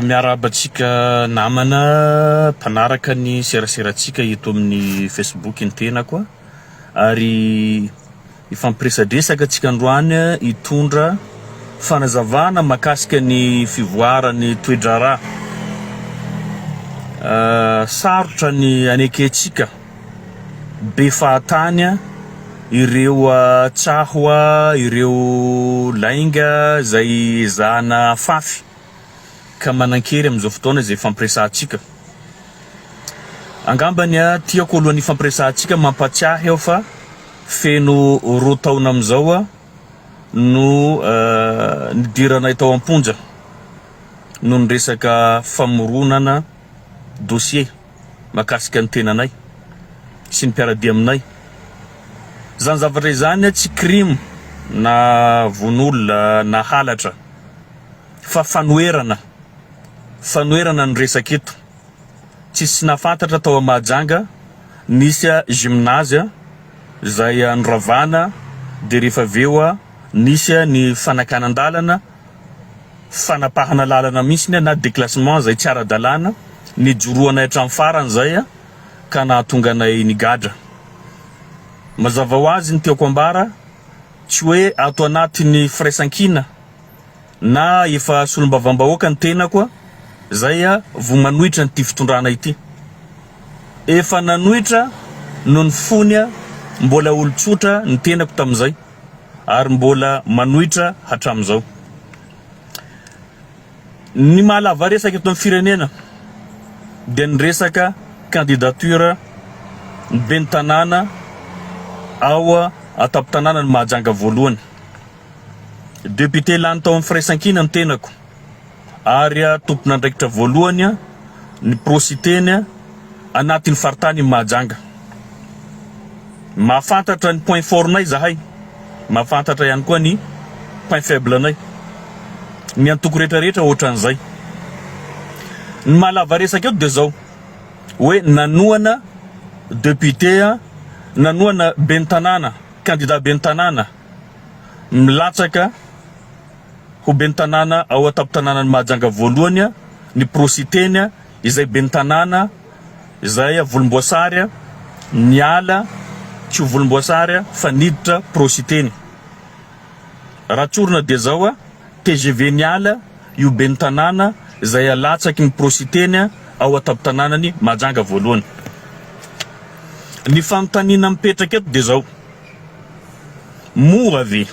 Miarahaba antsika namana mpanaraka ny seraserantsika eto amin'ny Facebook ny tenako ary hifampiresadresaka antsika androany hitondra fanazavana mahakasika ny fivoaran'ny toe-draharaha. Sarotra ny anekentsika be fahatany ireo tsaho, ireo lainga izay ezahana afafy ka manan-kery amin'izao fotoana izay ifampiresahantsika. Angambany tiako alohan'ny ifampiresahantsika mampatsiahy aho fa feno roa taona amin'izao no nidiranay tao am-ponja noho ny resaka famoronana dossier. mahakasika ny tenanay sy ny mpiara-dia aminay. Izany zavatra izany tsy crime na vono olona na halatra fa fanoherana, fanoherana no resaka eto. Tsisy tsy nahafantatra tao Mahajanga nisy gymnase izay noravana dia rehefa avy eo nisy ny fanakanan-dalana, fanapahana lalana mihitsy na déclassement izay tsy ara-dalàna nijoroanay hatramin'ny farany izay ka nahatonga anay nigadra. Mazava ho azy ny tiako ambara, tsy hoe ato anatin'ny firaisankina na efa solombavambahoaka ny tenako izay vao manohitra an'ity fitondrana ity. Efa nanohitra noho ny fony mbola olon-tsotra ny tenako tamin'izay. ary mbola manohitra hatramin'izao. Ny mahalava resaka eto amin'ny firenena dia ny resaka candidature ny ben'ny tanàna ao an-tampon-tanànan'i Mahajanga voalohany. Député lany tao amin'ny firaisankina ny tenako. ary tompon'andraikitra voalohany ny Pro-Siteny anatin'ny faritanin'i Mahajanga. Mahafantatra ny point fort-nay izahay, mahafantatra ihany koa ny point faible-nay. Ny antoko rehetra rehetra ohatran'izay. Ny mahalava resaka eto dia izao, hoe nanohana député, nanohana ben'ny tanàna, candidat ben'ny tanàna milatsaka, Ho ben'ny tanàna ao an-tampon-tanànan'i Mahajanga voalohany ny Pro-Siteny izay ben'ny tanàna izay volomboasary niala tsy ho volomboasary fa niditra Pro-Siteny. Raha tsorina dia izao, tgv niala io ben'ny tanàna izay alatsaky ny Pro-Siteny ao an-tampon-tanànan'i Mahajanga voalohany. Ny fanontaniana mipetraka eto dia izao, moa ve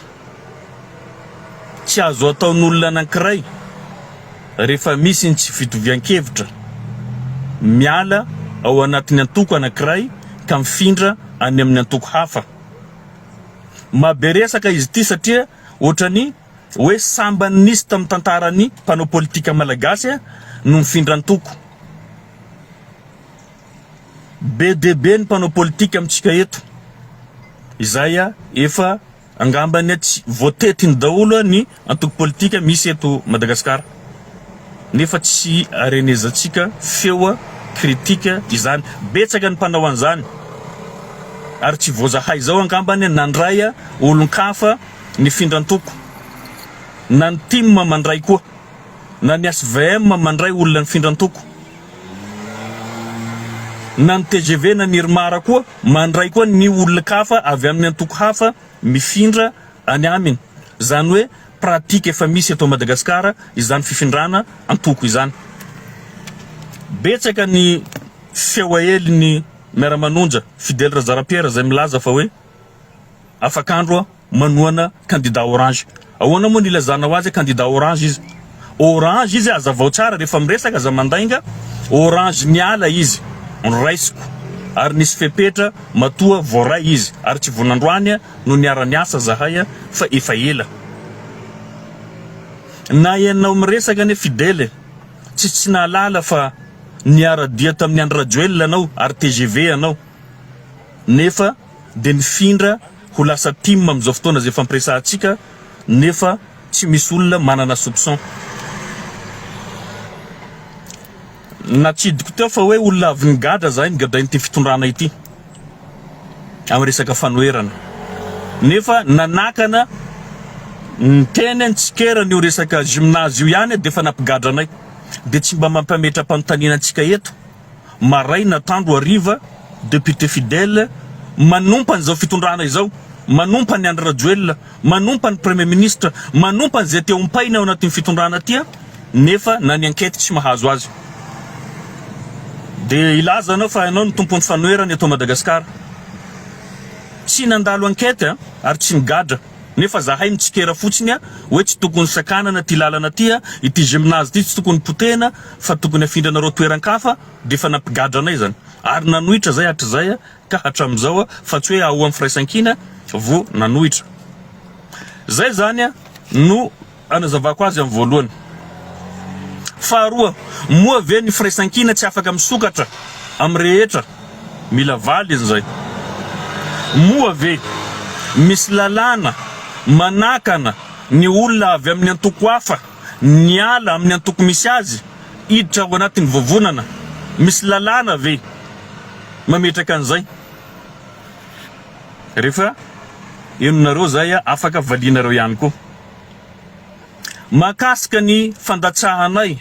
Tsy azo ataon'olona anankiray rehefa misy ny tsy fitovian-kevitra miala ao anatin'ny antoko anankiray ka mifindra any amin'ny antoko hafa. Mahabe resaka izy ity satria ohatran'ny hoe sambany nisy tamin'ny tantaran'ny mpanao politika malagasy no mifindra antoko. Be dia be ny mpanao politika amintsika eto izay efa Angambany tsy voatetiny daholo ny antoko politika misy eto Madagascar nefa tsy arenezantsika feo critique izany. Betsaka ny mpanao an'izany ary tsy vao zahay izao angambany nandray olon-kafa nifindra antoko na ny tim mandray koa na ny hvm mandray olona nifindra antoko na ny tgv na ny irmar koa. Mandray koa ny olon-kafa avy amin'ny antoko hafa mifindra any aminy. Izany hoe pratique efa misy eto Madagasikara izany fifindrana antoko izany. Betsaka ny feo aelin'ny Miara-manonja, Fidèle Razarapiera izay milaza fa hoe afak'andro manohana candidat orange. Ahoana moa no ilazanao azy hoe candidat orange izy? Orange izy hazavao tsara rehefa miresaka aza mandainga, orange niala izy noraisiko ary nisy fepetra matoa voaray izy ary tsy vao nandroany no niara niasa zahay fa efa ela. Na ianao miresaka anie Fidèle tsy tsy nahalala fa niara dia tamin'i Andry Rajoelina anao ary tgv anao nefa dia nifindra ho lasa tim amin'izao fotoana izay ifampiresahantsika nefa tsy misy olona manana soupçon. Natsidiko teo fa hoe olona avy nigadra zahay nogadrain'ity fitondrana ity amin'ny resaka fanoherana nefa nanakana niteny nitsikera an'io resaka gymnase io ihany dia efa nampigadra anay. dia tsy mba mampametra-panontaniana antsika eto maraina atandro hariva député fidèle manompa an'izao fitondrana izao, manompa an'i Andry Rajoelina, manompa ny premier ministre, manompa an'izay te hompaina ao anatin'ny fitondrana aty nefa na ny enquête tsy mahazo azy. Dia hilaza anao fa ianao no tompon'ny fanoherana eto Madagasikara. Tsy nandalo enquête ary tsy nigadra. Nefa zahay mitsikera fotsiny hoe tsy tokony sakanana ty lalana ty, ity gymnase ty tsy tokony potehina fa tokony afindranareo toeran-kafa dia efa nampigadra anay zany. Ary nanohitra zay hatrizay ka hatramizao fa tsy hoe ao am firaisankina vo nanohitra. Zay zany no Hanazavako azy amin'ny voalohany. Faharoa, moa ve ny firaisankina tsy afaka misokatra amin'ny rehetra? Mila valiny izay. Moa ve misy lalàna manakana ny olona avy amin'ny antoko hafa niala amin'ny antoko misy azy hiditra ao anatin'ny vovonana? Misy lalàna ve mametraka an'izay? Rehefa henonareo izay afaka valianareo ihany koa. Mahakasika ny fandatsahanay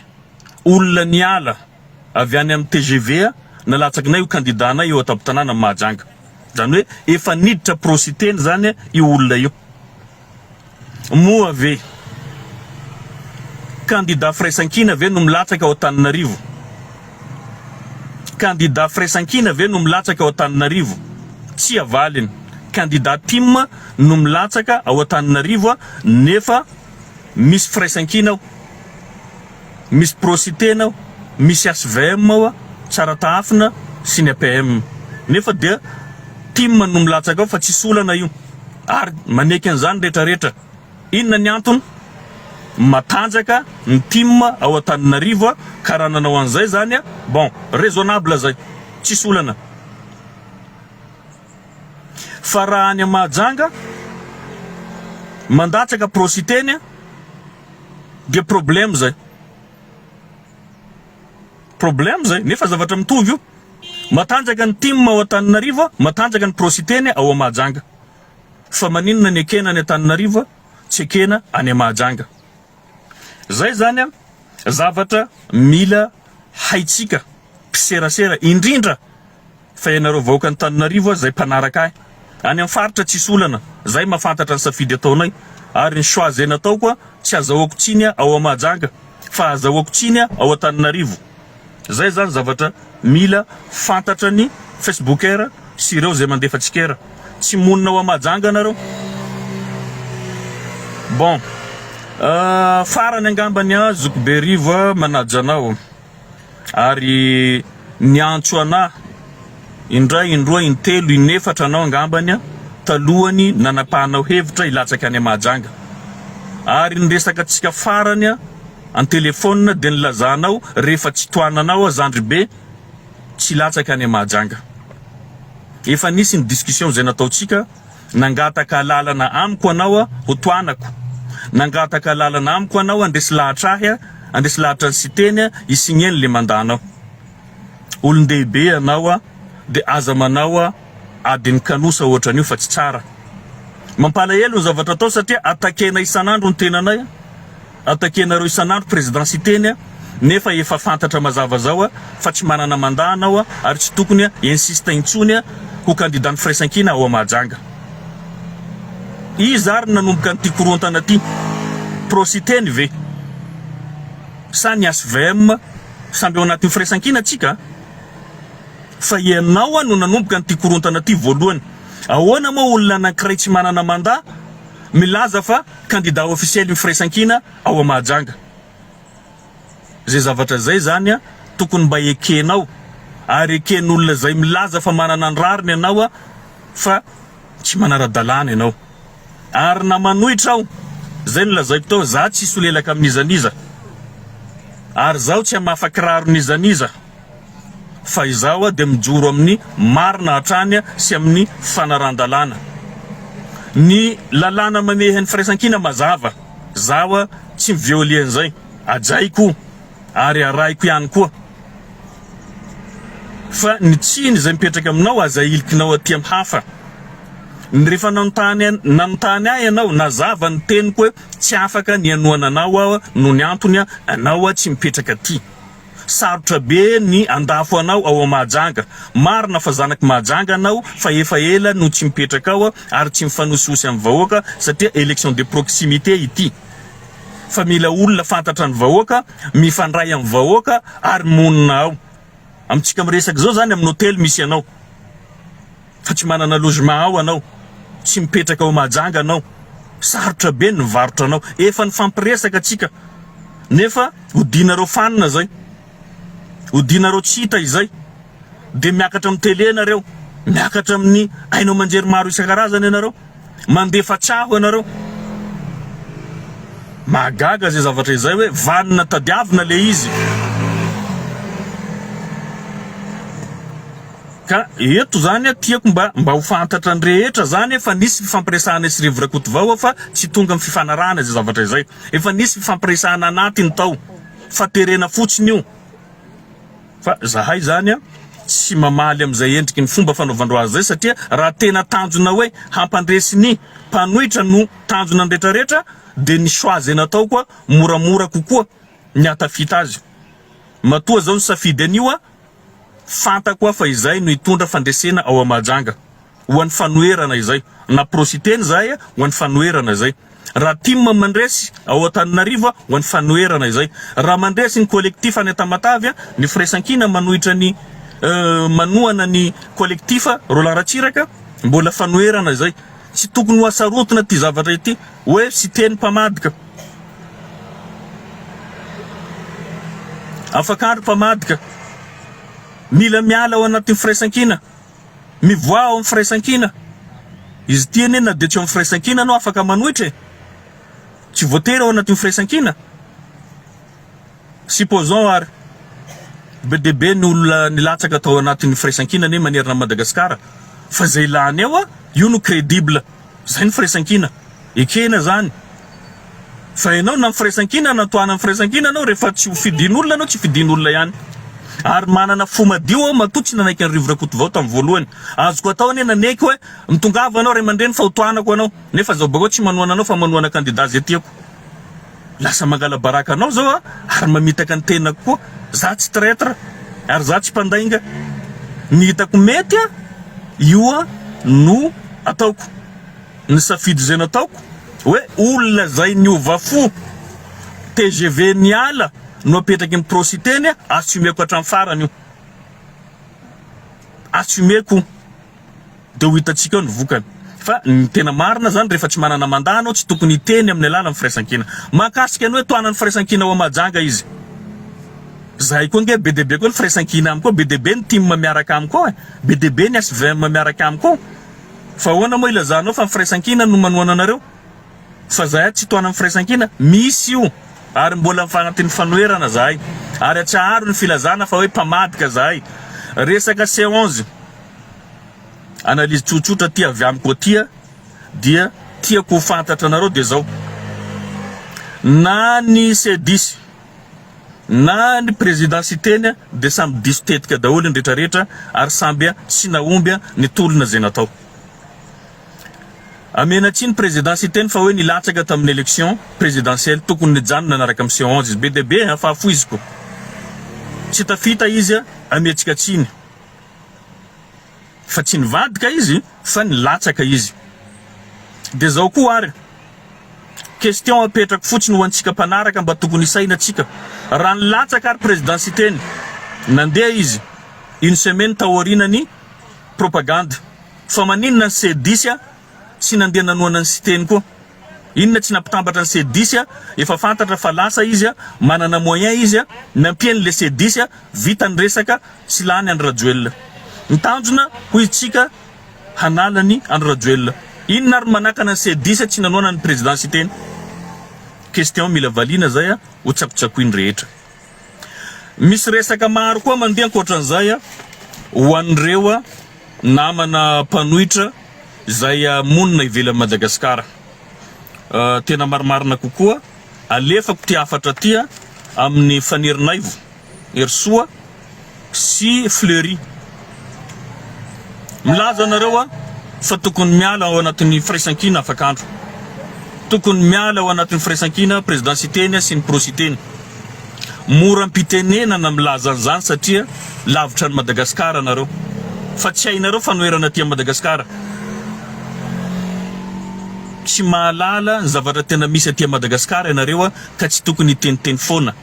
olona niala avy any amin'ny tgv nalatsakinay ho kandidanay eo an-tampon-tanàna Mahajanga. Izany hoe efa niditra pro-Siteny izany io olona io. Moa ve kandida firaisankina ve no milatsaka ao Antananarivo? Kandida firaisankina ve no milatsaka ao Antananarivo? Tsia valiny. Kandida tim no milatsaka ao Antananarivo nefa misy firaisankina ao, misy pro-sitena ao, misy hvm ao, Tsaratahafina sy ny APM. Nefa dia tim no milatsaka ao fa tsisy olana io. Ary maneky an'izany retraretra. Inona ny antony? Matanjaka ny tim ao Antananarivo ka raha nanao an'izay zany bon, raisonnable zay, tsisy olana. Fa raha any Mahajanga mandatsaka pro-Siteny dia problème zay. Problème zay, nefa zavatra mitovy io. Matanjaka ny tim ao Antananarivo, matanjaka ny pro-Siteny ao Mahajanga. Fa maninona ny ekena any Antananarivo tsy ekena any Mahajanga? Zay zany an, zavatra mila haitsika mpiserasera indrindra fa ianareo vahoaka Antananarivo zay mpanaraka ahy. Any amin'ny faritra tsisy olana, zay mahafantatra ny safidy ataonay ary ny choix zay nataoko tsy azahoako tsiny ao Mahajanga fa azahoako tsiny ao Antananarivo. Zay zany zavatra mila fantatra ny facebooker sy ireo zay mandefa tsikera. Tsy monina ao Mahajanga nareo. Bon. Farany angambany an, zoky Berivo manaja anao ary niantso anah indray, indroa, intelo, inefatra anao angambany talohany nanapahanao hevitra hilatsaka any Mahajanga. Ary ny resaka tsika farany An-telefaonina dia nilazanao rehefa tsy tohananao aho zandry be tsy hilatsaka any Mahajanga. Efa nisy ny discussion izay nataontsika, nangataka alalana amiko anao ho tohanako, nangataka alalana amiko anao handresy lahatra ahy, handresy lahatra an'i Siteny hi-signer ny le mandat-nao. Olon-dehibe ianao dia aza manao adin'ny kanosa ohatran'io fa tsy tsara. Mampalahelo ny zavatra atao satria attaquer-na isan'andro ny tenanay. Attaquer-nareo isan'andro président Siteny a, nefa efa fantatra mazava zao a, fa tsy manana mandat anao a, ary tsy tokony insiste intsony a, ho candidat ny firaisankina ao Mahajanga. Iza ary no nanomboka an'ity korontana ty? Pro Siteny ve? Sa ny HVM? Samby ao anatin'ny firaisankina tsika a! Fa ianao a no nanomboka an'ity korontana ty voalohany. Ahoana moa olona anankiray tsy manana mandat milaza fa Candidat officiel ny firaisankina ao Mahajanga. Zay zavatra zay zany a tokony mba ekenao ary eken'olona zay milaza fa manana ny rariny ianao a fa tsy manara-dalàna ianao. Ary na manohitra aho, zay no lazaiko tao, za tsy hisolelaka amin'iza n'iza ary zaho tsy hamafa kiraron'iza n'iza. fa izaho dia mijoro amin'ny marina hatrany sy amin'ny fanarahan-dalàna. Ny lalàna mamehy ny firaisankina mazava, zaho tsy mi-violer an'izay, hajaiko ary arahiko ihany koa. Fa ny tsiny izay mipetraka aminao aza ahilikinao aty amin'ny hafa. Rehefa nanontany nanontany ahy ianao, nazava ny teniko hoe tsy afaka ny hanohana anao aho noho ny antony anao tsy mipetraka aty. Sarotra be ny andafo anao ao Mahajanga. Marina fa zanak'i Mahajanga anao fa efa ela no tsy mipetraka ao ary tsy mifanosihosy amin'ny vahoaka satria élection de proximité ity. Fa mila olona fantatra ny vahoaka, mifandray amin'ny vahoaka ary monina ao. Amintsika miresaka izao izany amin'ny hotely misy anao. Fa tsy manana logement ao anao, tsy mipetraka ao Mahajanga anao, sarotra be ny mivarotra anao, efa nifampiresaka tsika nefa odianareo fanina zay, odianareo tsy hita izay, de miakatra amin'ny télé nareo, miakatra amin'ny haino aman-jery maro isan-karazany ianareo, mandefa tsaho ianareo. Mahagaga izay zavatra izay hoe vanona tadiavina le izy. Ka eto zany tiako mba mba ho fantatra ny rehetra zany efa nisy fifampiresahana sy Rivo Rakotovao fa tsy tonga amin'ny fifanarahana izay zavatra izay. Efa nisy fifampiresahana anatiny tao fa terena fotsiny io. Fa zahay zany tsy mamaly amin'izay endriky ny fomba fanaovan-dreo azy izay satria raha tena tanjona hoe hampandresy ny mpanohitra no tanjona ny retraretra dia ny choix izay natao koa moramora kokoa ny hahatafita azy. Matoa zao nisafidy an'io aho Fantako aho fa izay no hitondra fandresena ao a Mahajanga. Ho an'ny fanoherana izay. Na pro-Siteny izahay ho an'ny fanoherana izay. Raha tim mandresy ao Antananarivo ho an'ny fanoherana izay. Raha mandresy ny collectif any Tamatave, ny firaisankina manohitra ny manohana ny collectif Roland Ratsiraka, mbola fanoherana izay. Tsy tokony ho hasarotina ity zavatra ity hoe Siteny mpamadika. Afakandro mpamadika. Mila miala ao anatin'ny firaisankina. Mivoaha ao amin'ny firaisankina. Izy ity anie na dia tsy ao amin'ny firaisankina anao afaka manohitra e. Tsy voatery ao anatin'ny firaisankina. Supposons ary, be dia be ny olona nilatsaka tao anatin'ny firaisankina anie manerana an'i Madagasikara fa izay lany eo io no credible. Zay ny firaisankina. Ekena zany. Fa ianao na ny firaisankina na tohanan'ny firaisankina anao rehefa tsy ho fidin'olona anao tsy fidin'olona ihany. Ary manana fo madio aho matoa tsy nanaiky an'i Rivo Rakotovao tamin'ny voalohany. Azoko atao anie naneky hoe mitongava anao ray aman-dreny fa ho tohanako anao. Nefa zao bakeo tsy manohana anao fa manohana kandida zay tiako. Lasa mangala-baraka anao zao aho ary mamitaka ny tenako koa. Za tsy traitre ary za tsy mpandainga. Ny hitako mety io no ataoko. Ny safidy izay nataoko hoe olona izay niova fo tgv niala no apetraky ny pro Siteny assumeko hatramin'ny farany io. Assumeko. Dia ho hitantsika eo ny vokany. Fa ny tena marina zany rehefa tsy manana mandat anao tsy tokony hiteny amin'ny alalan'ny firaisankina. Mahakasika ny hoe tohanan'ny firaisankina ao Mahajanga izy. Zahay koa ange be dia be koa ny firaisankina amiko ao, be dia be ny tim miaraka amiko ao e. Be dia be ny hvm miaraka amiko ao. Fa ahoana moa ilazanao fa ny firaisankina no manohana anareo? Fa zahay tsy tohanan'ny firaisankina? Misy io ary mbola anatin'ny fanoherana zahay. Ary atsaharo ny filazana fa hoe mpamadika zahay. Resaka C11. Analyse tsotsotra aty avy amiko aty dia tiako ho fantatra anareo dia zao, na ny C10 na ny président Siteny dia samy diso tetika daholo ny retraretra ary samby tsy nahomby ny tolona izay natao. Amena tsiny président Siteny fa hoe nilatsaka tamin'ny élection présidentielle tokony nijanona niaraka amin'ny C11 izy, be dia be fa afoiziko tsy tafita izy ametsika tsiny. Fa tsy nivadika izy fa nilatsaka izy. Dia zao koa ary, question apetrako fotsiny ho antsika mpanaraka mba tokony hisaina tsika, raha nilatsaka ary président Siteny, nandeha izy une semaine taoriana ny propagande, fa maninona ny C10 tsy nandeha nanohana an'i Siteny koa? Inona tsy nampitambatra ny C10 a, efa fantatra fa lasa izy a, manana moyen izy a, nampiany le C10 a, vita ny resaka, tsy lany Andry Rajoelina. Ny tanjona hoy tsika hanala ny Andry Rajoelina. Inona ary no manakana ny C10 tsy nanoana ny président Siteny? Question mila valiana zay a, ho tsakotsakoiny rehetra. Misy resaka maro koa mandeha ankoatran'izay ho an'ireo namana mpanohitra izay monina ivelan'i Madagasikara. Tena marimarina kokoa, alefako ity hafatra ity amin'i Fanirinaivo Herisoa sy Fleury. Milaza anareo. fa tokony miala ao anatin'ny firaisankina afak'andro. Tokony miala ao anatin'ny firaisankina Président Siteny sy ny Pro Siteny. Mora am-pitenenana milaza an'izany satria lavitra an'i Madagasikara nareo. Fa tsy hainareo fanoherana aty Madagasikara. Tsy mahalala ny zavatra tena misy aty Madagasikara ianareo ka tsy tokony hiteniteny foana.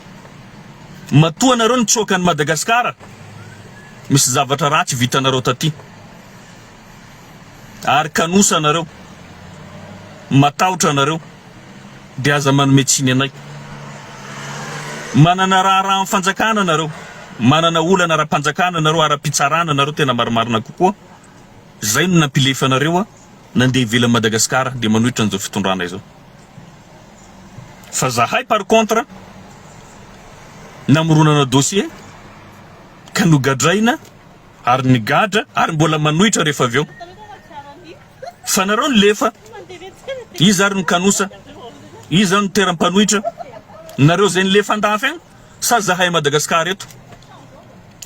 Matoa nareo nitsoaka an'i Madagasikara, misy zavatra ratsy vitanareo taty. Ary kanosa anareo. Matahotra anareo. Dia aza manome tsiny anay. Manana raharaha amin'ny fanjakana nareo. Manana olana ara-panjakana nareo, ara-pitsarana nareo tena marimarina kokoa. Zay no nampilefa anareo nandeha ivelan'i Madagasikara dia manohitra an'izao fitondrana izao. Fa zahay par contre namoronana dossier ka nogadraina ary nigadra ary mbola manohitra rehefa avy eo. Fa nareo nilefa, iza ary no kanosa? Iza no toeram-panohitra? Nareo zay nilefa andafy agny sa zahay Madagascar eto?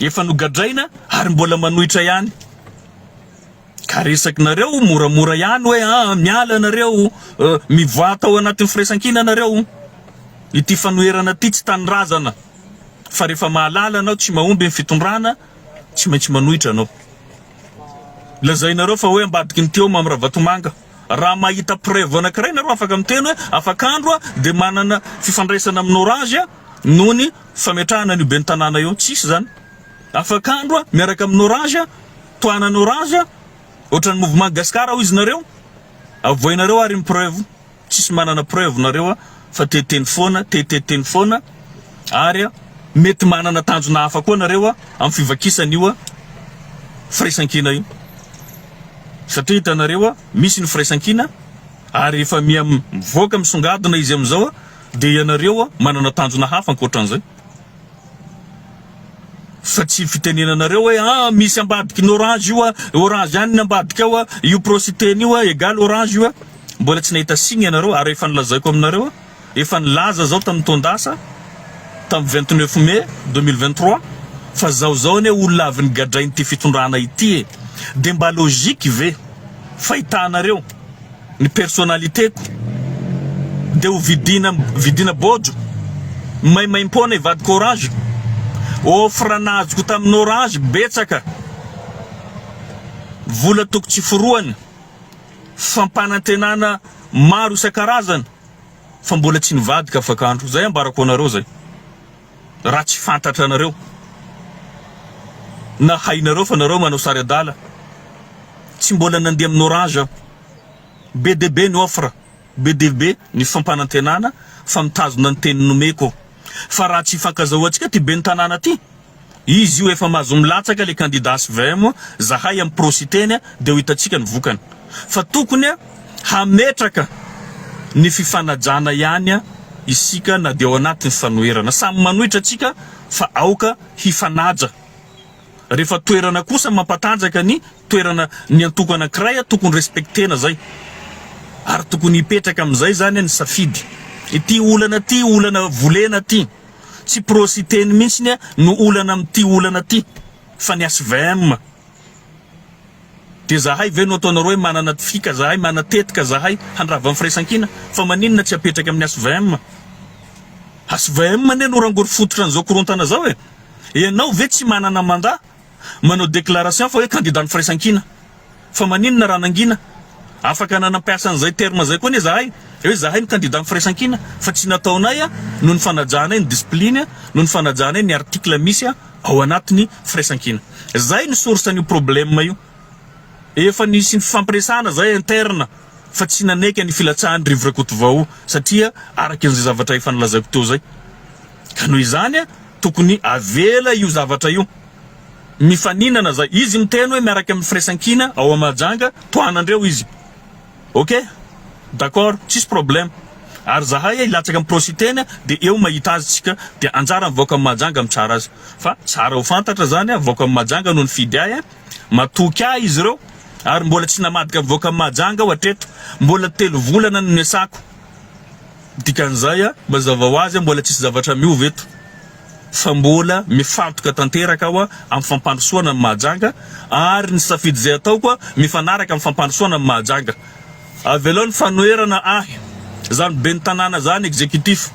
Efa nogadraina ary mbola manohitra ihany. Ka resakinareo moramora ihany hoe aa miala nareo, mivoaha tao anatin'ny firaisankina nareo. Ity fanoherana ity tsy tanindrazana fa rehefa mahalala anao tsy mahomby ny fitondrana tsy maintsy manohitra anao. Lazainareo fa hoe ambadiky ny teo Mamy Ravatomanga. Raha mahita preuve anakiray nareo afaka miteny hoe afak'andro aho dia manana fifandraisana amin'ny orange noho ny fametrahana an'io ben'ny tanàna io. Tsisy zany. Afak'andro aho miaraka amin'ny orange, tohanan'ny orange, ohatran'ny mouvement Gascar hoy izy nareo. Avoahinareo ary ny preuve. Tsisy manana preuve nareo a fa te hiteny foana, te hiteniteny foana ary mety manana tanjona hafa koa nareo a amin'ny fivakisana io a firaisankina io. Satria hitanareo a misy ny firaisankina ary efa miha mivoaka misongadina izy amin'izao a dia ianareo a manana tanjona hafa ankoatran'izay. Fa tsy fitenenanareo hoe ah misy ambadiky ny orange io ah, orange ihany ny ambadika ao ah, io prositeny io ah egal orange io ah. Mbola tsy nahita signe ianareo ary efa nolazaiko aminareo ah, efa nilaza zao tamin'ny taon-dasa, tamin'ny 29 mai 2023 fa zao zao anie olona avy nigadrain'ity fitondrana ity e. Dia mba logique ve fahitanareo ny personnalité-ko dia ho vidina vidina bôjo maimaimpoana hivadika orange offre nazoko tamin'ny orange betsaka vola toko tsy forohana fampanantenana maro isan-karazany fa mbola tsy nivadika afak'andro zay ambarako anareo zay raha tsy fantatra anareo na hainareo fa nareo manao sary adala tsy mbola nandeha amin'ny orange aho be dia be ny offre be dia be ny fampanantenana fa mitazona ny teny nomeko aho fa raha tsy ifankazahoantsika ty ben'ny tanàna ty izy io efa mahazo milatsaka le candidat hvm zahay amin'ny pro siteny dia ho hitantsika ny vokany fa tokony hametraka ny fifanajana ihany isika na dia ao anatin'ny fanoherana. Samy manohitra tsika fa aoka hifanaja. Rehefa toerana kosa mampatanjaka ny toerana ny antoko anankiray tokony respectena zay. Ary tokony hipetraka amin'izay zany ny safidy. Ity olana ty olana volena ty. Tsy pro Siteny mihitsiny no olana amin'ity olana ty fa ny hvm. Dia zahay ve no ataonareo hoe manana fika zahay, mana tetika zahay handrava ny firaisankina? Fa maninona tsy apetraky amin'ny hvm? Hvm anie no rangory fototra an'izao korontana zao e! Ianao ve tsy manana mandat manao déclaration fa hoe candidat ny firaisankina? Fa maninona raha nangina? Afaka nanampiasa an'izay terme zay koa anie zahay hoe zahay no candidat ny firaisankina fa tsy nataonay noho ny fanajanay ny discipline, noho ny fanajanay ny article misy ao anatin'ny firaisankina. Zay ny source an'io problème io. Efa nisy nifampiresahana zay interne fa tsy naneky ny filatsahan'i Rivo Rakotovao satria araka an'izay zavatra efa nolazaiko teo zay. Ka noho izany tokony avela io zavatra io. Mifaninana zay. Izy miteny hoe miaraka amin'ny firaisankina ao Mahajanga tohanandreo izy. Ok d'accord tsisy problème ary zahay hilatsaka am prositeny de eo mahita azy tsika de anjara ny vahoaka Mahajanga mitsara azy fa tsara ho fantatra zany vahoaka Mahajanga no nifidy ahy matoky ahy izy ireo ary mbola tsy namadika ny vahoaka Mahajanga aho hatreto mbola telo volana no niasako dikan'izay mazava ho azy mbola tsisy zavatra miova eto. fa mbola mifantoka tanteraka aho amin'ny fampandrosoana an'i Mahajanga ary ny safidy izay ataoko mifanaraka amin'ny fampandrosoana an'i Mahajanga. Avelao ny fanoherana ahy. Zany ben'ny tanàna zany executif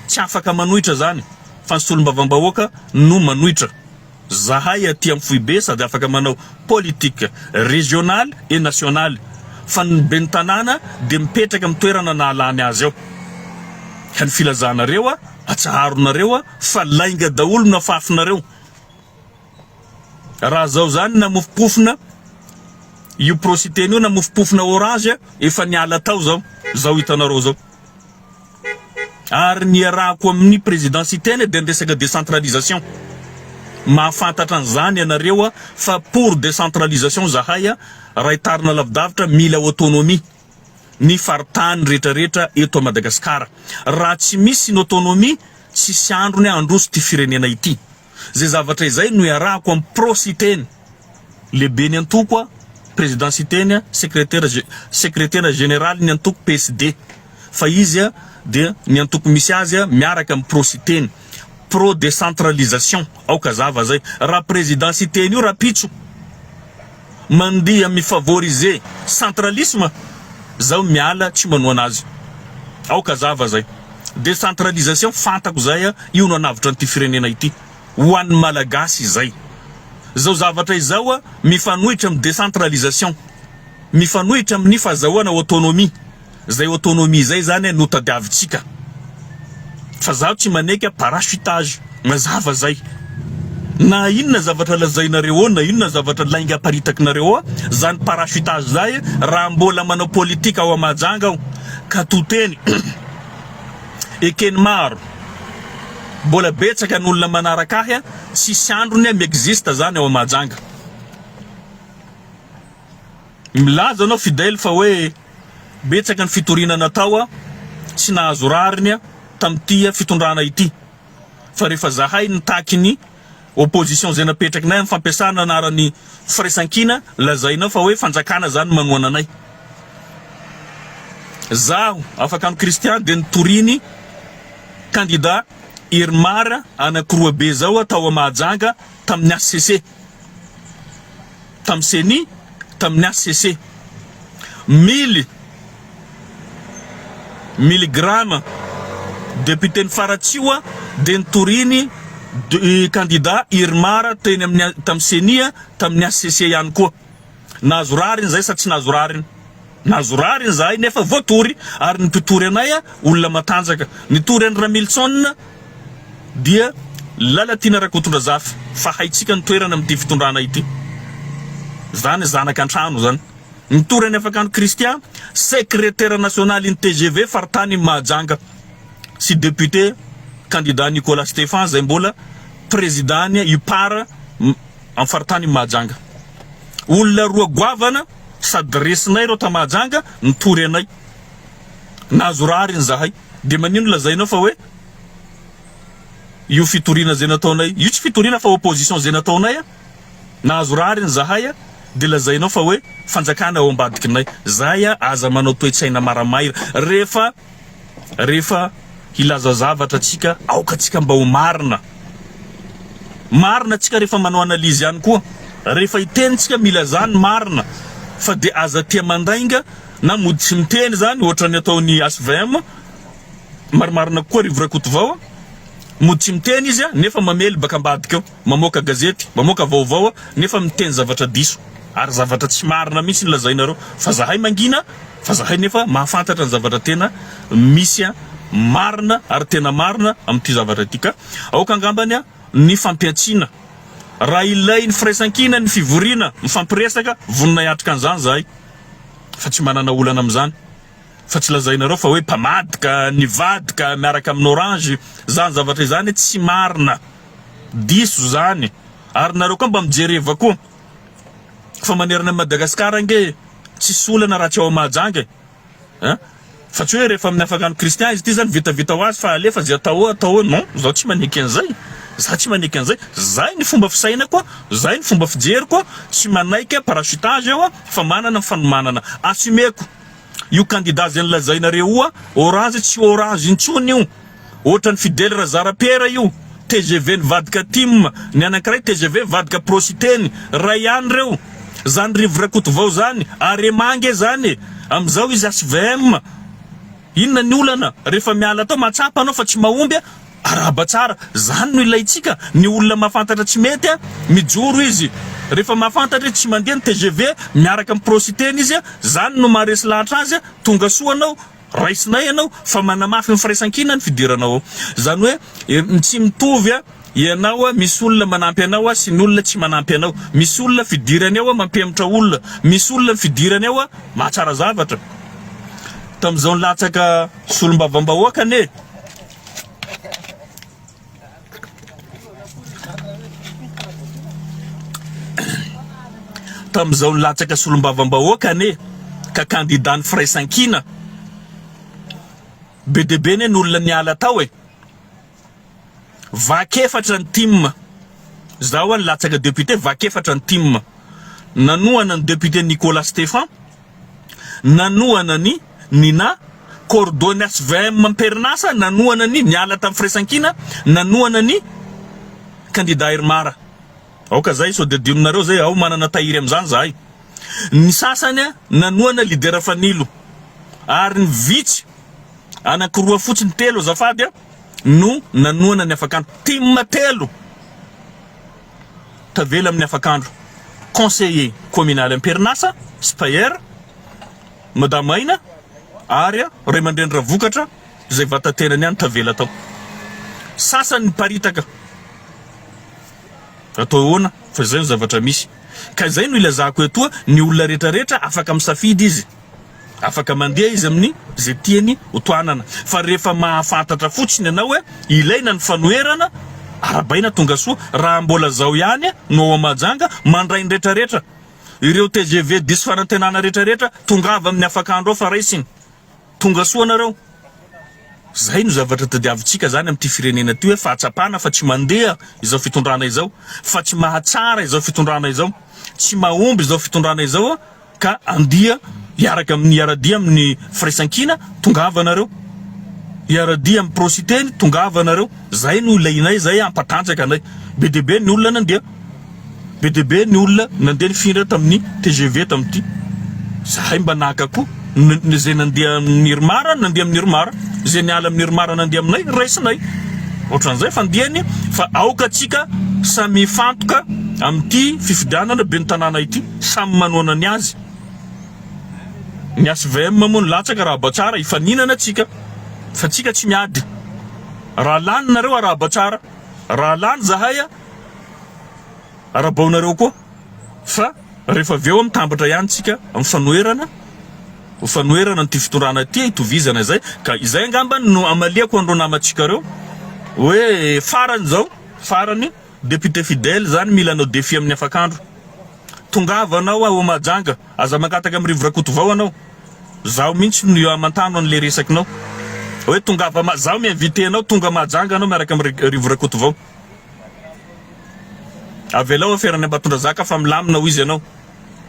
tsy afaka manohitra zany fa ny solombavambahoaka no manohitra. Zahay aty am foibe sady afaka manao politique régionale et nationale fa ny ben'ny tanàna dia mipetraka am toerana nahalany azy ao. Ka ny filazanareo a atsaharonareo fa lainga daholo no afafinareo. Raha zao zany namofompofona io prositeny io namofompofona orange efa niala tao zao zao hitanareo zao. Ary ny iarahako amin'ny président Siteny dia ny resaka décentralisation. Mahafantatra an'izany ianareo fa pour décentralisation zahay raha hitarina lavidavitra mila autonomie ny faritany rehetrarehetra eto à Madagascar. Raha tsy misy ny autonomie tsisy androny handroso ity firenena ity. Izay zavatra izay no iarahako amin'ny pro Siteny, lehiben'ny antoko, président Siteny, secrétaire secrétaire général ny antoko PSD. Fa izy dia ny antoko misy azy miaraka amin'ny pro Siteny. Pro décentralisation. Aoka hazava zay. Raha président Siteny io rapitso mandeha mi favoriser centralisme, zaho miala tsy manohana azy. Aoka hazava zay. Décentralisation fantako zay io no hanavotra an'ity firenena ity. Ho an'ny Malagasy izay. Zao zavatra izao mifanohitra amin'ny décentralisation. Mifanohitra amin'ny fazahoana autonomie. Zay autonomie zay zany no tadiavintsika. Fa zaho tsy maneky parachutage. Mazava zay. Na inona zavatra lazainareo eo na inona zavatra lainga aparitakinareo eo, zany parachutage zay raha mbola manao politique ao Mahajanga aho ka to teny ekeny maro mbola betsaka ny olona manaraka ahy tsisy androny mi-existe zany ao Mahajanga. Milaza anao Fidèle fa hoe betsaka ny fitoriana natao tsy nahazo rariny tamin'ity fitondrana ity fa rehefa zahay nitaky ny opposition izay napetrakinay amin'ny fampiasana anaran'ny firaisankina lazainao fa hoe fanjakana zany manohana anay. Zaho afaka Christian dia nitoriany candidat Irmar anakiroa be zao tao Mahajanga tamin'ny HCC. Tamin'ny ceni, tamin'ny HCC. Mily miligrama député-n'i Faratsiho dia nitoriany candidat Irmar teny amin'ny tamin'ny ceni, tamin'ny HCC ihany koa. Nahazo rariny izay sa tsy nahazo rariny? Nahazo rariny izahay nefa voatory ary ny mpitory anay olona matanjaka. Nitory an'i Ramilison dia Lalatiana Rakotondrazafy fa haintsika ny toerany amin'ity fitondrana ity. Zany zanaka an-trano zany. Nitory an'i Afakandro Christian, sekretera nasionalin'ny tgv faritany Mahajanga sy député candidat Nicolas Stephan izay mbola prezidàn'ny UPAR amin'ny faritany Mahajanga. Olona roa goavana sady resinay ireo ta Mahajanga nitory anay. Nahazo rariny zahay. Dia manino lazainao fa hoe io fitoriana izay nataonay io tsy fitoriana fa opposition izay nataonay a, nahazo rariny zahay a, dia lazainao fa hoe fanjakana ao ambadikinay. Zay a, aza manao toe-tsaina maramaira. Rehefa Rehefa hilaza zavatra tsika, aoka tsika mba ho marina. Marina tsika rehefa manao analyse ihany koa. Rehefa hiteny tsika milazà ny marina fa dia aza tia mandainga na mody tsy miteny zany ohatran'ny ataon'i HVM, marimarina kokoa Rivo Rakotovao, mody tsy miteny izy nefa mamely baka ambadika eo. Mamoaka gazety, mamoaka vaovao nefa miteny zavatra diso ary zavatra tsy marina mihitsy ny lazainareo fa zahay mangina fa zahay nefa mahafantatra ny zavatra tena misy marina ary tena marina amin'ity zavatra ity ka aoka angambany ny fampiantsiana raha ilain'ny firaisankina ny fivoriana mifampiresaka vonona hiatrika an'izany zahay fa tsy manana olana amin'izany fa tsy lazainareo fa hoe mpamadika nivadika miaraka amin'ny orange izany zavatra izany tsy marina. Diso zany. Ary nareo koa mba mijereva koa. Fa manerana an'i Madagascar ange tsisy olana raha tsy ao Mahajanga e. Hein? Fa tsy hoe rehefa amin'ny afakandro Christian izy ity zany vitavita ho azy fa alefa ze atao eo atao eo. Non, zaho tsy maneky an'izay. Za tsy maneky an'izay. Zay ny fomba fisainako, zay ny fomba fijeriko, tsy manaiky parachutage aho fa manana ny fanomanana. Assumeko. Io candidat zay nolazainareo io orange tsy orange intsony io. Ohatran'i Fidèle Razarapiera io. tgv nivadika tim, ny anankiray tgv nivadika pro-Siteny, ray ihany reo. Zany Rivo Rakotovao zany, Arema ange zany e! Amizao izy hvm. Inona ny olana? Rehefa miala tao mahatsapa anao fa tsy mahomby a! Arahaba tsara. Zany no ilaintsika, ny olona mahafantatra tsy mety a, mijoro izy. Rehefa mahafantatra izy tsy mandeha ny tgv miaraka amin'ny pro-Siteny izy a, zany no maharesy lahatra azy a, tonga soa anao, Raisinay ianao fa manamafy ny firaisankina ny fidiranao ao. Izany hoe tsy mitovy ianao misy olona manampy anao sy ny olona tsy manampy anao. Misy olona fidirany ao mampihemotra olona. Misy olona ny fidirany ao mahatsara zavatra. Tamin'izao nilatsaka solombavambahoaka anie. Tamin'izao nilatsaka solombavambahoaka anie ka kandida ny firaisankina, be dia be anie ny olona niala tao e! Vaky efatra ny tim, zaho nilatsaka député vaky efatra ny tim, nanohana ny député Nicolas Stephan, nanohana ny Nina, coordonne hvm am-perinasa, nanohana ny niala tamin'ny firaisankina, nanohana ny kandida Irmar. Aoka zay sao dia adinonareo zay, ao manana tahiry amin'izany zahay. Ny sasany nanohana leader Fanilo ary ny vitsy anankiroa fotsiny, telo azafady, no nanohana ny afakandro. Tim telo tavela amin'ny afakandro. Conseiller communal am-perinasa, Spayer, Madame Aina ary ray aman-dreny Ravokatra izay vata-tenany ihany tavela tao. Sasany niparitaka. Atao ahoana fa izay no zavatra misy. Ka izay no ilazako etoa, ny olona rehetra rehetra afaka misafidy izy. Afaka mandeha izy amin'ny izay tiany ho tohanana. Fa rehefa mahafantatra fotsiny ianao hoe ilaina ny fanoherana, arahabaina tongasoa, raha mbola zao ihany no ao Mahajanga, mandray ny rehetra rehetra. Ireo tgv diso fanantenana rehetra rehetra, tongava amin'ny afakandro ao fa raisiny. Tonga soa nareo. Zay no zavatra tadiavintsika zany amin'ity firenena ty hoe fahatsapana fa tsy mandeha izao fitondrana izao, fa tsy mahatsara izao fitondrana izao, tsy mahomby izao fitondrana izao ka andia hiaraka amin'ny hiaradia amin'ny firaisankina, tongava nareo. Hiaradia amin'ny pro-siteny, tongava nareo. Zay no ilainay zay hampatanjaka anay. Be dia be ny olona nandeha. Be dia be ny olona nandeha nifindra tamin'ny tgv tamin'ity. Zahay mba naka koa. Ny izay nandeha amin'ny IRMAR nandeha amin'ny IRMAR. Izay niala amin'ny IRMAR nandeha aminay raisinay. Ohatran'izay fandehany fa aoka tsika samy hifantoka amin'ity fifidianana ben'ny tanàna ity. Samy manohana ny azy. Ny hvm moa nilatsaka arahaba tsara hifaninana tsika fa tsika tsy miady. Raha lany nareo arahaba tsara. Raha lany zahay arabaonareo koa fa rehefa avy eo mitambatra ihany tsika amin'ny fanoherana ho fanoherana an'ity fitondrana ity hitovizana izay ka izay angamba no amaliako an'ireo namantsika ireo hoe farany izao farany député fidèle zany mila anao défi amin'ny afakandro tongava anao ao Mahajanga aza mangataka amin'ny Rivo Rakotovao anao Zaho mintsy no amantano anle resakinao hoe tongava ma zaho mi invité anao tonga Mahajanga anao miaraka am Rivo Rakotovao. Avelao aferany Ambatondrazaka fa milamina hoy izy anao.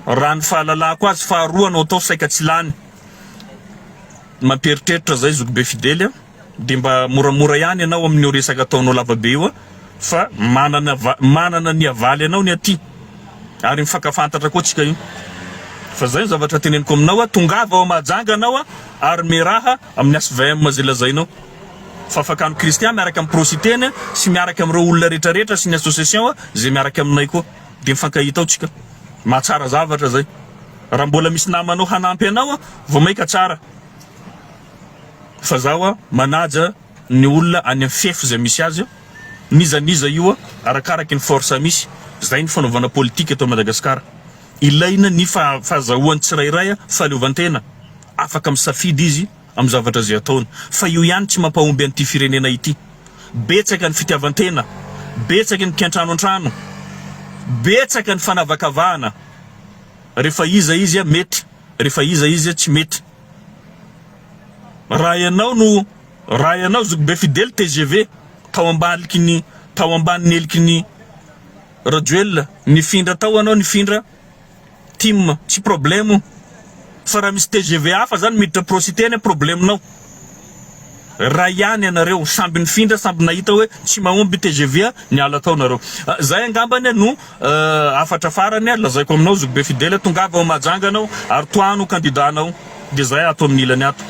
Raha ny fahalalako azy faharoa anao tao saika tsy lany. Mampieritreritra zay zokibe Fidely a. Dia mba moramora ihany ianao amin'io resaka ataonao lavabe io fa manana manana ny havaly anao ny aty ary mifankafantatra koa tsika io fa zay ny zavatra teneniko aminao a tongava ao Mahajanga anao a ary miaraha amin'ny HVM zay lazainao fa afakano Christian miaraka amin'ny Pro-Siteny sy miaraka amin'ireo olona rehetra rehetra sy ny association zay miaraka aminay koa dia mifankahita ao tsika mahatsara zavatra zay raha mbola misy namanao hanampy anao vao maika tsara Fa zaho a manaja ny olona any am fefy zay misy azy a, n'iza n'iza io a, arakaraky ny force misy, zay ny fanaovana politique eto Madagascar, ilaina ny fahazahoan'ny tsirairay a fahaleovantena, afaka misafidy izy am zavatra zay ataony, fa io ihany tsy mampahomby an'ity firenena ity, betsaka ny fitiavantena, betsaka ny mpiantrano antrano, betsaka ny fanavakavahana, rehefa iza izy a mety, rehefa iza izy a tsy mety. Raha ianao no raha ianao zokibe Fidèle tgv tao ambaliky ny tao ambanin'ny heliky ny Rajoelina nifindra tao anao nifindra tim tsy problème io fa raha misy tgv hafa zany miditra pro siteny problème nao. Ray ihany ianareo, samby nifindra, samby nahita hoe tsy mahomby tgv niala tao nareo. Zay angambany no hafatra farany lazaiko aminao zokibe Fidèle, tongava ao Mahajanga anao ary tohano candidat nao dia zay ato amin'ny ilany ato.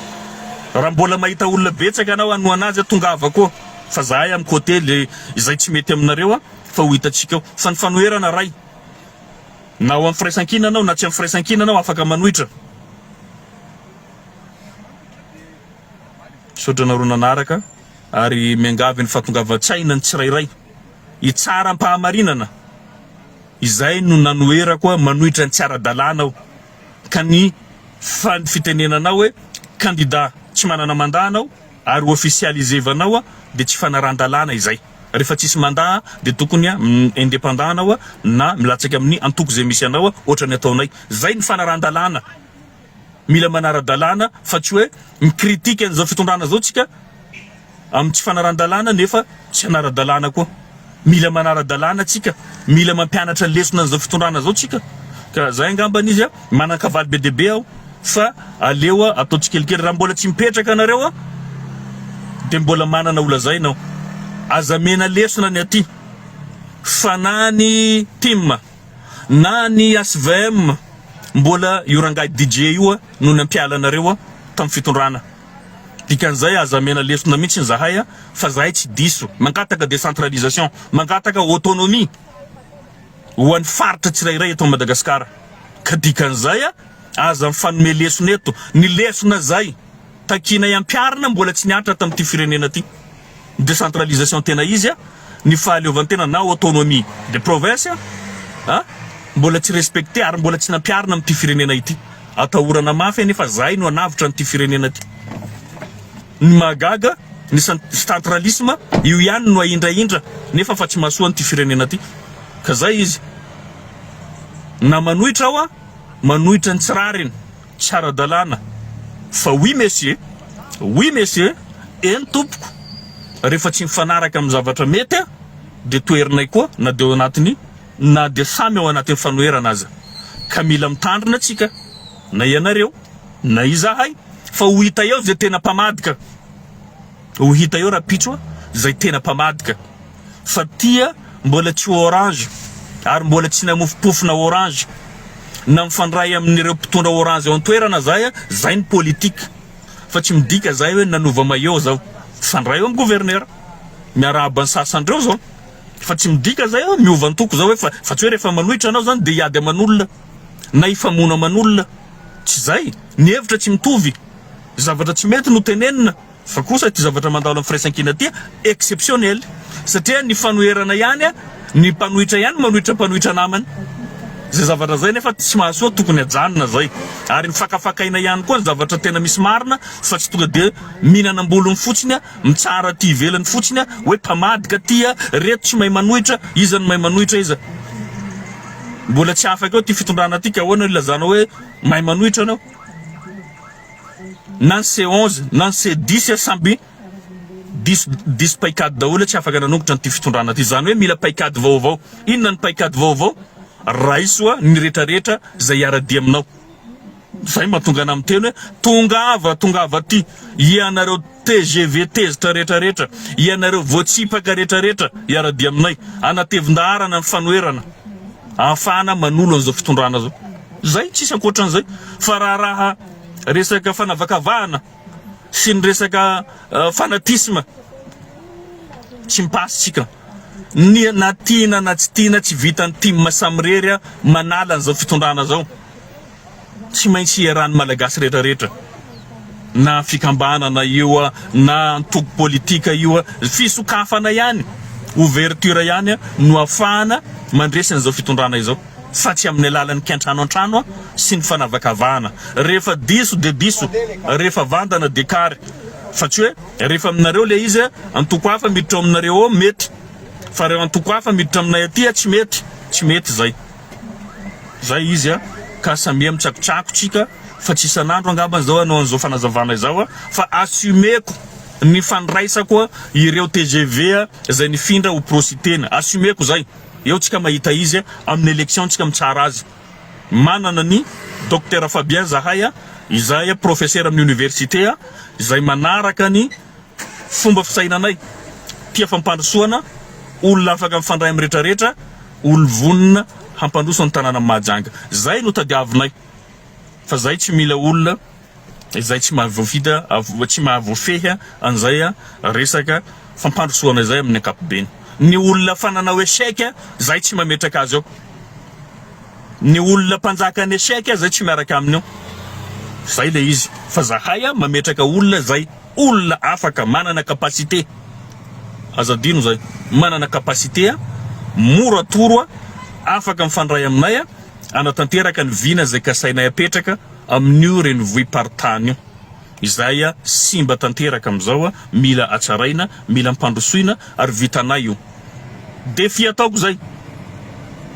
Raha mbola mahita olona betsaka anao hanohana azy tongava koa fa zahay amin'ny côté le izay tsy mety aminareo fa ho hitantsika eo. Fa ny fanoherana ray. Na ao amin'ny firaisankina anao na tsy amin'ny firaisankina anao afaka manohitra. Misaotra anareo nanaraka ary miangavy ny fahatongavan-tsaina ny tsirairay hitsara am-pahamarinana. Izay no nanoherako manohitra ny tsy ara-dalàna aho ka ny fitenenanao hoe kandida tsy manana mandat anao ary officialiser-vanao dia tsy fanarahan-dalàna izay. Rehefa tsisy mandat dia tokony indépendant anao na milatsaka amin'ny antoko izay misy anao ohatran'ny ataonay. Izay ny fanarahan-dalàna. Mila manara-dalàna fa tsy hoe mi-critique an'izao fitondrana izao tsika amin'ny tsy fanarahan-dalàna nefa tsy hanara-dalàna koa. Mila manara-dalàna tsika, mila mampianatra lesona an'izao fitondrana izao tsika. Ka zay angambany izy a, manan-kavaly be dia be aho fa aleo atao tsikelikely. Raha mbola tsy mipetraka anareo a, dia mbola manana ho lazaina aho. Aza mena lesona ny aty fa na ny tim na ny hvm mbola io rangahy DJ io no nampiala anareo tamin'ny fitondrana. Dikan'izay aza amena lesona mihitsy zahay fa zahay tsy diso. Mangataka décentralisation, mangataka autonomie ho an'ny faritra tsirairay eto Madagasikara. Ka dikan'izay aza mifanome lesona eto. Ny lesona zay takianay ampiharina mbola tsy nihatra tamin'ity firenena ity. Ny décentralisation tena izy ny fahaleovantena na autonomie des provinces a mbola tsy respecté ary mbola tsy nampiharina amin'ity firenena ity. Atahorana mafy anefa zahay no hanavotra an'ity firenena ity. Ny mahagaga ny centralisme io ihany no ahindrahindra nefa fa tsy mahasoa an'ity firenena ity. Ka zay izy. Na manohitra aho manohitra ny tsy rariny. Tsy ara-dalàna fa oui monsieur, oui monsieur, eny tompoko, rehefa tsy mifanaraka amin'ny zavatra mety dia toherinay koa na dia ao anatin'ny na dia samy ao anatin'ny fanoherana aza. Ka mila mitandrina tsika na ianareo na izahay fa ho hita eo izay tena mpamadika. Ho hita eo rapitso a, zay tena mpamadika fa tia mbola tsy orange ary mbola tsy namofompofona orange na mifandray amin'ireo mpitondra orange ao an-toerana zay a, zay ny politique fa tsy midika zay hoe nanova maillot zao, mifandray eo amin'ny gouverneur, miarahaba ny sasany reo zao fa tsy midika zay hoe miova antoko zao hoe fa fa tsy hoe rehefa manohitra anao zany de hiady aman'olona na hifamono aman'olona, tsy zay, ny hevitra tsy mitovy. Zavatra tsy mety no tenenina fa kosa ity zavatra mandalo amin'ny firaisankina ity exceptionnel satria ny fanoherana ihany ny mpanohitra ihany manohitra mpanohitra namany. Izay zavatra izay nefa tsy mahasoa tokony ajanona izay. Ary mifakafakaina ihany koa ny zavatra tena misy marina fa tsy tonga dia mihinana am-bolony fotsiny mitsara aty ivelany fotsiny hoe mpamadika aty reto tsy mahay manohitra iza no mahay manohitra iza. Mbola tsy afaka eo ity fitondrana ity ka ahoana no ilazanao hoe mahay manohitra anao? Na ny C 11 na ny C 10 samby diso diso paikady daholo tsy afaka nanongotra an'ity fitondrana ity. Izany hoe mila paikady vaovao. Inona ny paikady vaovao? Raiso ny retraretra izay hiara-dia aminao. Izay mahatonga anah miteny hoe tongava tongava aty ianareo tgv tezitra retraretra, ianareo voatsipaka retraretra hiara-dia aminay. Anatevin-daharana ny fanoherana ahafahana manolo an'izao fitondrana izao. Zay, tsisy ankoatran'izay. Fa raharaha resaka fanavakavahana sy ny resaka fanatisme tsy mipasy tsika. Ny na tiana na tsy tiana tsy vitan'ny tim samirery manala an'izao fitondrana zao. Tsy maintsy iarahan'ny Malagasy rehetra rehetra na fikambanana io na antoko politika io, fisokafana ihany, ouverture ihany no afahana mandresy an'izao fitondrana izao fa tsy amin'ny alalan'ny kiantrano an-trano sy ny fanavakavahana. Rehefa diso dia diso, rehefa vandana dia kary fa tsy hoe rehefa aminareo ilay izy antoko hafa miditra ao aminareo ao mety fa reo antoko hafa miditra aminay aty tsy mety, tsy mety izay. Zay izy a, ka samia mitsakotsako tsika fa tsy isan'andro angamba zao hanao an'izao fanazavana izao a, fa assumer-ko ny fandraisako ireo tgv izay nifindra ho pro-Siteny, assumer-ko zay, eo tsika mahita izy amin'ny election tsika mitsara azy, manana ny Docteur Fabien zahay a, izay professeur amin'ny université a, izay manaraka ny. fomba fisainanay, tia fampandrosoana, olona afaka mifandray amin'ny retraretra, olo vonona hampandroso ny tanànan'i Mahajanga. Zay no tadiavinay fa zay tsy mila olona izay tsy mahavoafida tsy mahavoafehy an'izay resaka fampandrosoana izay amin'ny ankapobeny. Ny olona fa nanao échec zay tsy mametraka azy eo. Ny olona mpanjaka ny échec zay tsy miaraka aminy eo. Zay le izy. Fa zahay mametraka olona zay olona afaka manana capacité. Aza adino zay. Manana capacité, mora atoro, afaka mifandray aminay hanatanteraka ny vina zay kasainay apetraka amin'io renivohi-paritany io. Izay simba tanteraka amin'izao, mila hatsaraina, mila ampandrosoina ary vitanay io. Défi ataoko zay,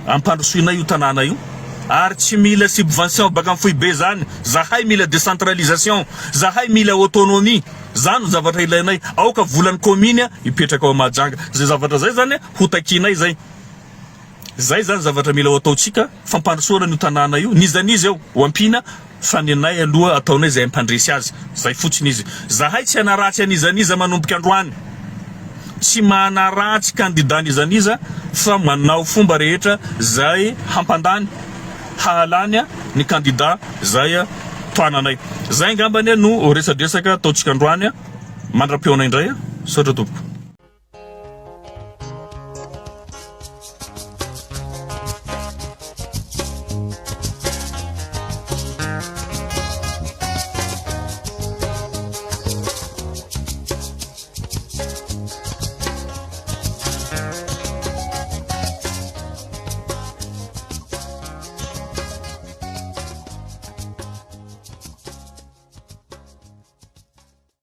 ampandrosoinay io tanàna io ary tsy mila subvention baka am foibe zany, zahay mila décentralisation, zahay mila autonomie, zany no zavatra ilainay, aoka volan'ny commune hipetraka ao Mahajanga, zay zavatra zay zany ho takianay zay. Zay zany zavatra mila ho ataontsika, fampandrosoana an'io tanàna io, n'iza n'iza eo, ho ampiana, fa ny anay aloha ataonay zay hampandresy azy, zay fotsiny izy. Zahay tsy hanaratsy an'iza n'iza manomboka androany, tsy manaratsy candidat n'iza n'iza fa manao fomba rehetra zay hampandany, hahalany ny candidat zay tohananay. Zay angambany no resadresaka ataontsika androany, mandra-pihaona indray, misaotra tompoko.